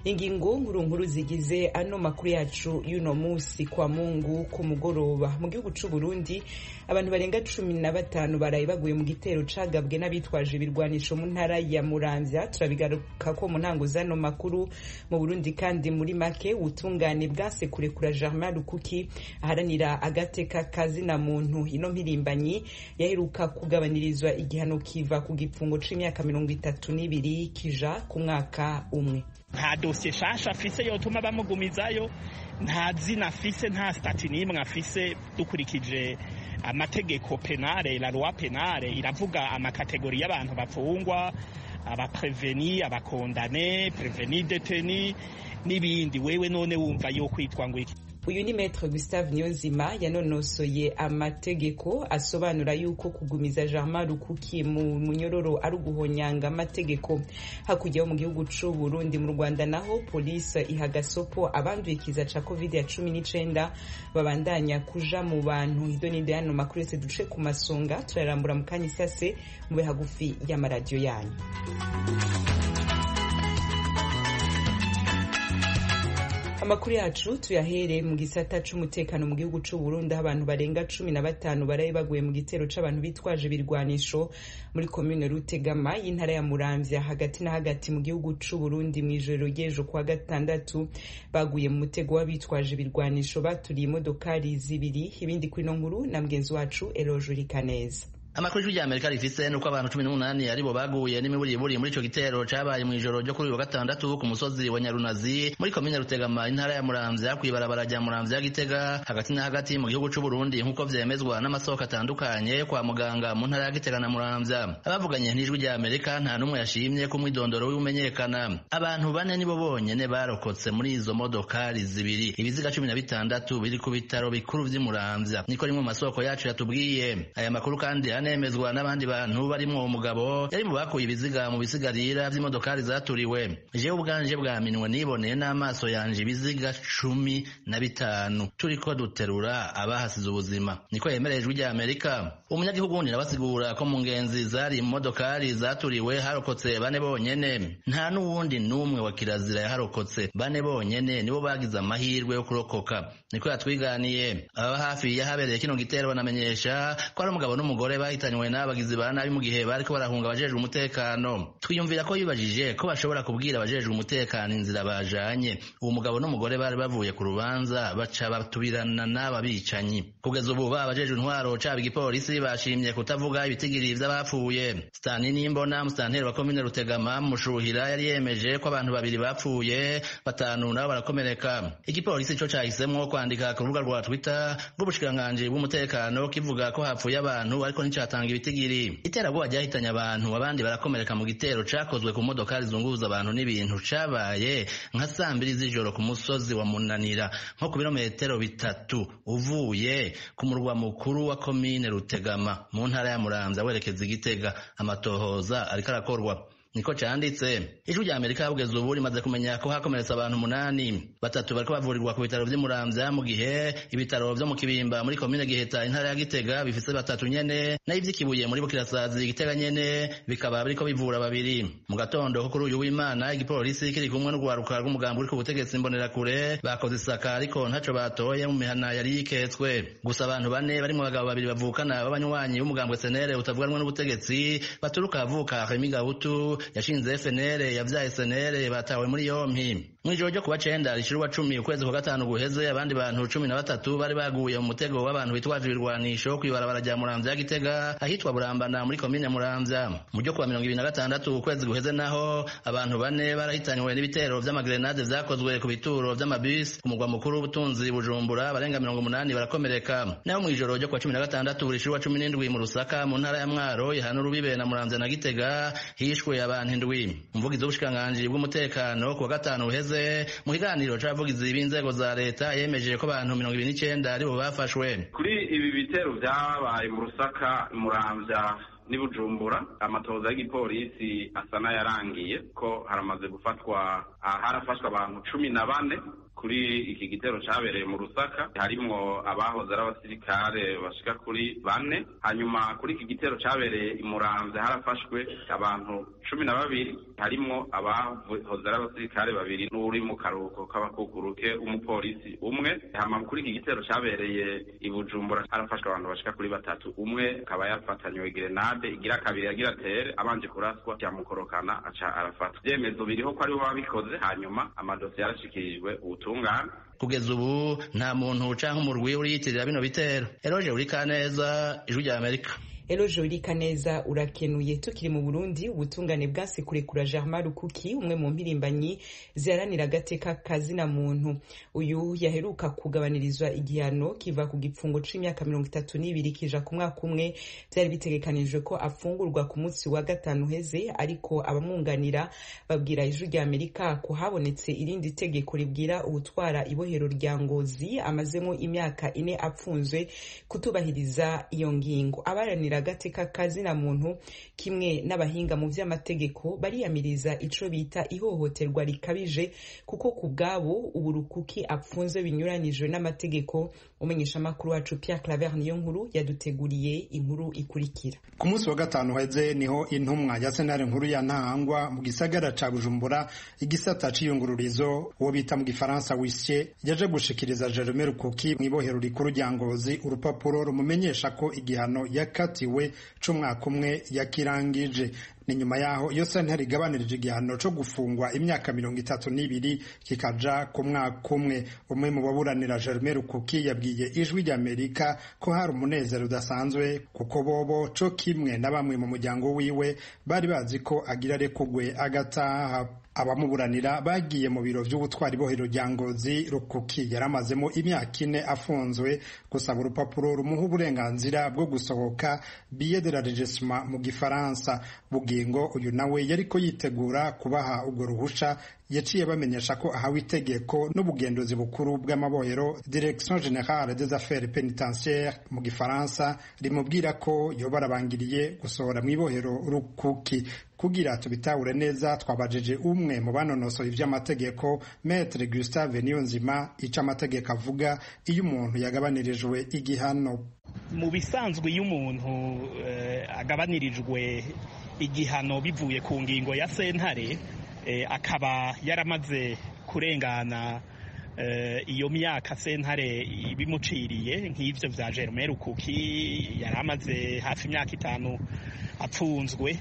Ingingo nkuru nkuru zigize ano makuru yacu y'uno musi kwa Mungu ku mugoroba. Mu gihugu c'u Burundi, abantu barenga 15 baraye baguye mu gitero cagabwe n'abitwaje ibirwanisho mu ntara ya Muramvya. Turabigaruka ko mu ntango z'ano makuru. Mu Burundi kandi, muri make, ubutungane bwase kurekura Germain Rukuki aharanira agateka kazina muntu. Ino mpirimbanyi yaheruka kugabanirizwa igihano kiva ku gipfungo c'imyaka 32 kija ku mwaka umwe. Nta dosiye shasha afise yotuma bamugumizayo, nta zina afise, nta statut n'imwe afise. Dukurikije amategeko pénale, la loi pénale iravuga ama catégories y'abantu bafungwa: aba prévenus, aba condamnés, prévenus détenus n'ibindi. Wewe none wumva yo kwitwa ngo iki? Uyu ni Maître Gustave Niyonzima yanonosoye amategeko, asobanura yuko kugumiza Germain Rukuki mu munyororo ari uguhonyanga amategeko. Hakurya yo mu gihugu c'u Burundi, mu Rwanda naho polisi iha gasopo abanduye ikiza ca Covid ya 19 babandanya kuja mu bantu. Ido n'ido yano makuru yose duce ku masonga turarambura mu kanya isase. Mube hagufi y'amaradiyo yanyu. Amakuru yacu tuyahere mu gisata c'umutekano mu gihugu c'u Burundi, aho abantu barenga 15 baraye baguye mu gitero c'abantu bitwaje ibirwanisho muri komine Rutegama y'intara ya Muramvya, hagati na hagati mu gihugu c'u Burundi. Mw'ijoro ry'ejo kuwa gatandatu baguye mu mutego w'abitwaje ibirwanisho baturiye imodokari zibiri. Ibindi kuri ino nkuru na mugenzi wacu Eloge Urikaneza. Amakuru Ijwi ry'Amerika rifise nuko abantu 18 aribo baguye n'imiburiburi muri ico gitero cabaye mw'ijoro ryo kuri uyu wa gatandatu ku musozi wa Nyarunazi muri komine Rutegama, intara ya Muramvya, kw'ibarabara rya Muramvya Gitega, hagati na hagati mu gihugu c'u Burundi, nk'uko vyemezwa n'amasoko atandukanye kwa muganga mu ntara ya Gitega na Muramvya. Abavuganye n'Ijwi ry'Amerika nta n'umwe yashimye ko umwidondoro w'imenyekana. Abantu bane nibo bonyene barokotse muri izo modokari zibiri. Ibiziga 16 biri ku bitaro bikuru vy'i Muramvya, niko rimwe mu masoko yacu yatubwiye. Aya makuru kandi anemezwa n'abandi bantu barimwo umugabo yari mu bakuye ibiziga mu bisigarira vy'imodokari zaturiwe. Jewe ubwanje bwaminwe niboneye n'amaso yanje ibiziga 15 turiko duterura abahasize ubuzima, niko yemereye Ijwi rya Amerika. Umunyagihugu wundi nabasigura ko mu ngenzi zari mu modokari zaturiwe harokotse bane bonyene, nta n'uwundi n'umwe wa kirazira yaharokotse. Bane bonyene nibo bagize amahirwe yo kurokoka, niko yatwiganiye. Ababa hafi y'ahabereye kino gitero banamenyesha ko ari umugabo n'umugore bahitanywe n'abagizi ba nabi mu gihe bariko barahunga abajejwe umutekano. Twiyumvira ko bibajije ko bashobora kubwira abajejwe umutekano inzira bajanye. Uwo mugabo n'umugore bari bavuye ku rubanza, baca batubirana n'aba bicanyi. Kugeza ubu ba abajejwe intwaro caba igipolisi bashimye kutavuga ibitigiri vy'abapfuye. Stani Nimbona, musitanteri wa komine Rutegama Mushuhira, yari yemeje ko abantu babiri bapfuye, batanu nabo barakomereka. Igipolisi co cahisemwo kwandika ku rubuga rwa Twitter rw'ubushikiranganji bw'umutekano kivuga ko hapfuye abantu, ariko nticatanga ibitigiri. Iterabwoba ryahitanye abantu, abandi barakomereka mu gitero cakozwe ku modokari zunguruza abantu n'ibintu cabaye nka saa 2 z'ijoro ku musozi wa Munanira, nko ku birometero 3 uvuye ku murwa mukuru wa komine Rutegama mu ntara ya Muramvya werekeza Igitega. Amatohoza ariko arakorwa, niko canditse. Ijwi rya Amerika kugeza ubu rimaze kumenya ko hakomeretse abantu umunani, batatu bariko bavurirwa ku bitaro vy'i Muramvya, mu gihe ibitaro vyo mu Kibimba muri komine Giheta, intara ya Gitega, bifise batatu nyene, nayo ivy'ikibuye muri Bukirasazi Gitega nyene bikaba biriko bivura babiri. Mu gatondo ko kuri uyu w'Imana, igipolisi kiri kumwe n'urwaruka rw'umugambi uri ku butegetsi Imbonerakure bakoze isaka, ariko ntaco batoye mu mihana yari yiketswe. Gusa abantu bane barimwo abagabo babiri bavukana b'abanywanyi b'umugambwe CNL utavuganwa n'ubutegetsi baturuka ahavuka Remy Gahutu yashinze FNL yavyaye SNL batawe muri yompi. Mw'ijoro ryo kuwa 9 rishira uwa 10 ukwezi kwa gatanu guheze, abandi bantu 13 bari baguye mu mutego w'abantu bitwaje ibirwanisho kw'ibarabara rya Muramvya ya Gitega, ahitwa Burambana muri komine Muramvya. Mu ryo kuwa 26 ukwezi guheze naho abantu bane barahitanywe n'ibitero vy'amagrenade vyakozwe ku bituro vy'amabisi ku mugwa mukuru w'ubutunzi Bujumbura, barenga 80 barakomereka. Naho mw'ijoro ryo kuwa 16 rishira uwa 17 mu Rusaka mu ntara ya Mwaro ihana urubibe na Muramvya na Gitega hishwe abantu indwi. Umuvugizi w'ubushikiranganji bw'umutekano kuwa gatanu uheze mu kiganiro c'abavugizi b'inzego za leta yemeje ko abantu 29 aribo bafashwe. Kuri ibi bitero vyabaye mu Rusaka, Muramvya n'i Bujumbura, amatohoza y'igipolisi asa n'ayarangiye ko haramaze gufatwa, harafashwe abantu 14 kuri iki gitero cabereye mu Rusaka, harimwo abahoze ari abasirikare bashika kuri bane. Hanyuma kuri iki gitero cabereye i Muramvya harafashwe abantu 12. Harimwo abahoze ari abasirikare babiri n'uri mu karuhuko k'abakukuruke umupolisi umwe. Hama kuri iki gitero cabereye i Bujumbura harafashwe abantu bashika kuri batatu, umwe akaba yafatanywe grenade igira kabiri yagira tere abanje kuraswa cyamukorokana aca arafatwa. Ivyemezo biriho ko aribo babikoze, hanyuma amadosiye yarashikirijwe ubutungane. Kugeza ubu nta muntu canke umurwi uriyitirira bino bitero. Eroje Urikaneza, Ijwi rya Amerika. Eloge Urikaneza, urakenuye. Tukiri mu Burundi, ubutungane bwanse kurekura Germain Rukuki, umwe mu mpirimbanyi ziharanira agateka kazina muntu. Uyu yaheruka kugabanirizwa igihano kiva ku gipfungo c'imyaka 32 kija ku mwaka umwe. Vyari bitegekanijwe ko afungurwa ku munsi wa gatanu uheze, ariko abamwunganira babwira Ijwi rya Amerika ko habonetse irindi tegeko ribwira uwutwara ibohero rya Ngozi amazemo imyaka 4 apfunzwe kutubahiriza iyo ngingo. Abaharanira agateka kazina muntu kimwe n'abahinga mu vy'amategeko bariyamiriza ico bita ihohoterwa rikabije, kuko ku bwabo ubu Rukuki apfunzwe binyuranijwe n'amategeko. Umenyeshamakuru wacu Pierre Claver niyo nkuru yaduteguriye inkuru ikurikira. Ku munsi wa gatanu uheze niho intumwa ya sentare nkuru ya Ntahangwa mu gisagara ca Bujumbura, igisata c'iyungururizo, uwo bita mu gifaransa huissier, yaje gushikiriza Jerome Rukuki mw'ibohero rikuru rya Ngozi urupapuro rumumenyesha ko igihano yakatiwe c'umwaka umwe yakirangije. Ni nyuma yaho iyo sentare igabanirije igihano co gufungwa imyaka 32 kikaja ku mwaka umwe. Umwe mu baburanira Jerome Rukuki yabwiye Ijwi ry'Amerika ko hari umunezero udasanzwe, kuko bobo co kimwe na bamwe mu muryango wiwe bari bazi ko agira arekugwe agataha. Abamuburanira bagiye mu biro vy'ubutwari bohero rya Ngozi Rukuki yaramazemo imyaka 4 afunzwe, gusaba urupapuro rumuha uburenganzira bwo gusohoka, billet de l'élargissement mu gifaransa. Bugingo uyu nawe yariko yitegura kubaha urwo ruhusha, yaciye bamenyesha ko ahawe itegeko n'ubugenduzi bukuru bw'amabohero, Direction Générale des Affaires Pénitentiaires mu gifaransa, rimubwira ko yoba arabangiriye gusohora mw'ibohero Rukuki. Kugira tubitahure neza, twabajije umwe mu banonosoye ivy'amategeko, Maître Gustave Niyonzima, ico amategeko avuga iyo umuntu yagabanirijwe igihano. Mu bisanzwe iyo umuntu agabanirijwe igihano bivuye ku ngingo ya sentare, akaba yaramaze kurengana iyo myaka sentare ibimuciriye, nk'ivyo vya Germain Rukuki yaramaze hafi imyaka 5 apfunzwe,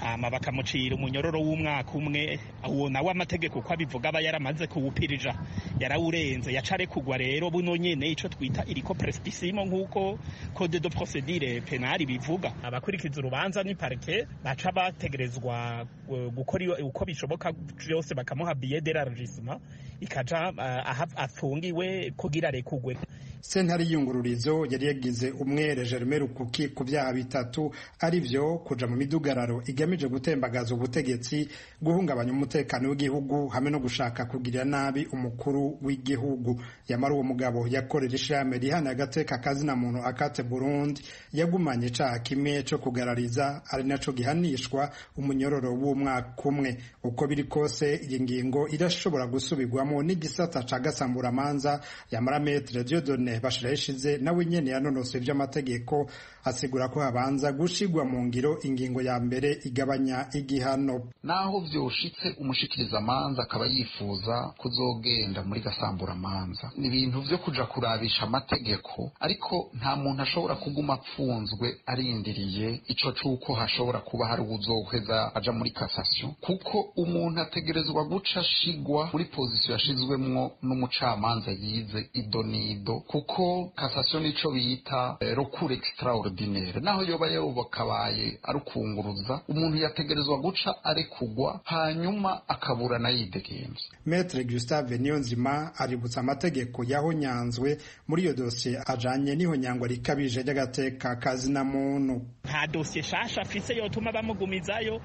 hama bakamucira umunyororo w'umwaka umwe, uwo nawe amategeko uko abivuga aba yaramaze kuwupirija, yarawurenze, yacare kugwa. Rero buno nyene ico twita iriko prestissimo nk'uko code de procédure pénale bivuga, abakurikiza urubanza ni parquet baca bategerezwa gukora uko bishoboka byose bakamuha billet d'élargissement ikaja aho afungiwe kugira arekugwe. Sentare y'iyungururizo yari yagize umwere Jerome Rukuki ku vyaha bitatu, arivyo kuja mu midugararo igamije gutembagaza ubutegetsi, guhungabanya umutekano w'igihugu hamwe no gushaka kugirira nabi umukuru w'igihugu. Yamara uwo mugabo yakorera ishirahamwe rihana agateka kazina muntu Akate Burundi yagumanye icaha kimwe co kugarariza, ari naco gihanishwa umunyororo w'umwaka umwe. Uko biri kose, iyi ngingo irashobora gusubirwamo n'igisata ca gasamburamanza. Yamara Maître Dieudonné Bashirayishize, nawe nyene yanonosoye ivy'amategeko, asigura ko habanza gushigwa mu ngiro ingingo ya mbere igabanya igihano. Naho vyoshitse umushikirizamanza akaba yifuza kuzogenda muri gasamburamanza, ni ibintu vyo kuja kurabisha amategeko, ariko nta muntu ashobora kuguma apfunzwe arindiriye ico c'uko hashobora kuba hari uwuzoheza aja muri cassation, kuko umuntu ategerezwa guca ashigwa muri position yashizwemwo n'umucamanza yize idonido, kuko cassation nico bita recours extraordinaire. Naho yoba yobakabaye arukunguruza, umuntu yategerezwa guca arekugwa hanyuma akaburana yidegemvya. Maître Gustave Niyonzima aributsa amategeko yahonyanzwe muri iyo dosiye ajanye n'ihonyangwa rikabije ry'agateka kazina muntu. Nta dosiye shasha afise yotuma bamugumizayo,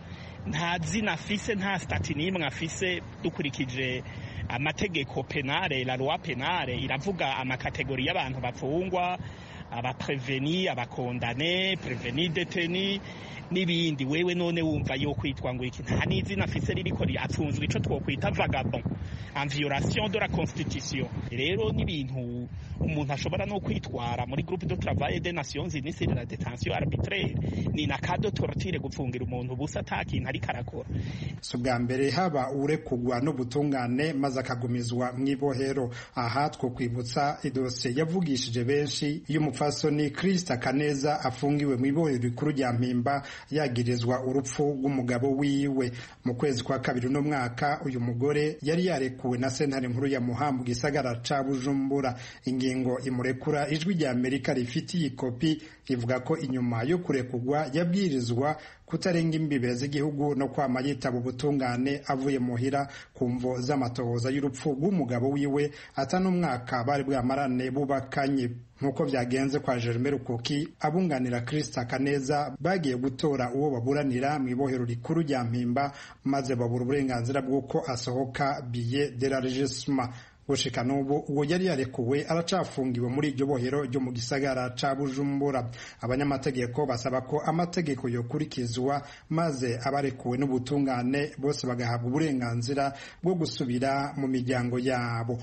nta zina afise, nta statut n'imwe afise. Dukurikije amategeko pénale, la loi pénale iravuga amakategori y'abantu bafungwa. Abapreveni, abakondane, preveni, deteni n'ibindi. Wewe none wumva yo kwitwa ngo iki? Nta n'izina afise ririko apfunzwe ico twokwita vagabond, en violation de la constitution. Rero n'ibintu umuntu ashobora no kwitwara muri groupe de travail des Nations Unies sur la détention arbitraire. Ni na cas de torture gupfungira umuntu ubusa ata kintu ariko arakora. Si ubwa mbere haba urekugwa n'ubutungane maze akagumizwa mw'ibohero. Aha twokwibutsa idosiye yavugishije benshi y'umupfasoni Krista Kaneza afungiwe mw'ibohero rikuru rya Mpimba, yagirizwa urupfu rw'umugabo wiwe. Mu kwezi kwa kabiri uno mwaka, uyu mugore yari yarekuwe na sentare nkuru ya Muha mu gisagara ca Bujumbura. Ingingo imurekura, Ijwi rya Amerika rifitiye ikopi, ivuga ko inyuma yo kurekugwa yabwirizwa kutarenga imbibe z'igihugu no kwama yitaba ubutungane avuye muhira, ku mvo z'amatohoza y'urupfu rw'umugabo wiwe atanumwaka bari bwamarane bubakanye. Nk'uko byagenze kwa Jerome Rukuki, abunganira Krista Kaneza bagiye gutora uwo baburanira mu ibohero rikuru rya Mpimba, maze babura uburenganzira bw'uko asohoka, billet d'élargissement. Gushika n'ubu uwo yari yarekuwe aracafungiwe muri iryo bohero ryo mu gisagara ca Bujumbura. Abanyamategeko basaba ko amategeko yokurikizwa, maze abarekuwe n'ubutungane bose bagahabwa uburenganzira bwo gusubira mu miryango yabo.